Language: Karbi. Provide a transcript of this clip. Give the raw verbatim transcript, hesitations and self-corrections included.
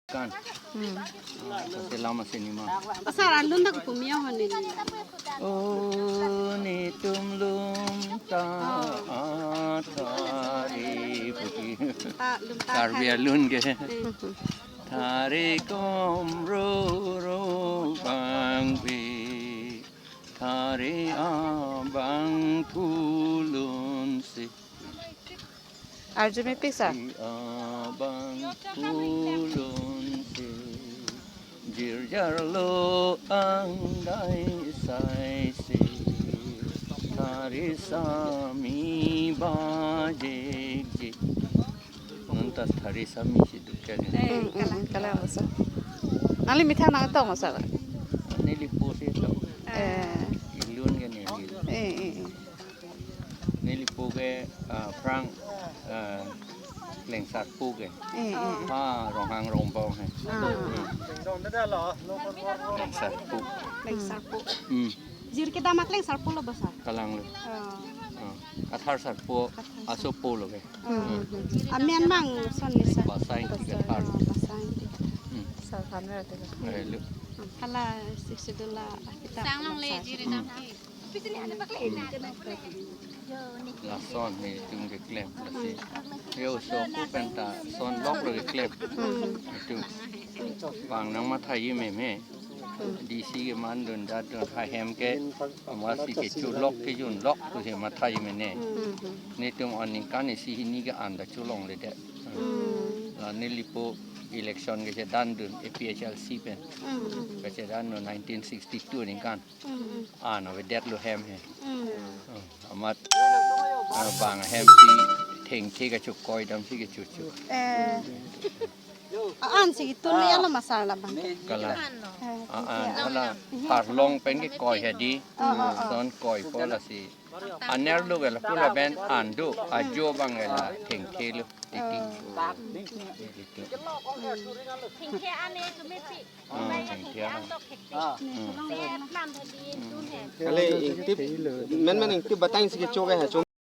Kan. Hmm. Ah, sa selam a cinema. Asar alun dak pumia honi. O netum lun ta athare puti. Ta lun ta Karbi thare. Alun ke. Eh. Thare kom ro ro bang bi. Thare abang thulun si. Arju mepik sir. Abang thulun si. Jirjar lo angdai sai si. Thari sami bajik jik. Nonta thari sami si dukya ni. Eh, hmm, hmm, kalang, kalang, sir. Nangli methang nangtong, sir? Neli po si tong. Eh. Ilun ke neli. Eh, eh, eh. Neli po ke, ah, phrang, ah, Klengsarpo ke. Eh, eh. Ha, Ronghang Rongbong he. Ah. Hmm. Klengsarpo. Klengsarpo. Hmm. Jir kedam a Klengsarpo lo ba sir? Kalang lo. Oh. Oh. Athar sarpo, athar sarpo. Asopo lo ke. Oh. Hmm. Amen mang son ni sir. Basai ti kathar. Oh, basai ti kathar. Hmm. Sir, khan ra te. Eh, lo. Hala sixth schedule a kitab. Sang long le jir kedam. Hmm. Lason netum keklem lasi. Yo so ko penta son lok lo keklem. Hmm. Netum. Bang nangmatha ji meme. D C ke mandun datdun ha hem ke. Amatsi kecho lok kejun lok pusi matha ji mene. Hmm. Netum aningkan isi hini ke anda cholongledet. Hmm. La neli po election kechedandun A P H L C pen. Hmm. Kechedandun nineteen sixty-two aningkan. Mm, mm. An avedetlo hem he. Mm. Mm, amat, ah, bang hem si thengthe kachokoi damsi kechocho. Eh. An si kitul ya lo masar labang. Kalang. Eh, ah, ah, thengthe. Hala harlong pen kekoi hedi. Oh, oh, oh. Lason koipo lasi. Anerlo ke lapu lapen an do, ajo abang ke la thengthe lo. Titi. Oh. Titi. Thengthe an e kemepik. Ah, thengthe an. Kali ingtip, men men ingtip batang si kecho ke ha, cho.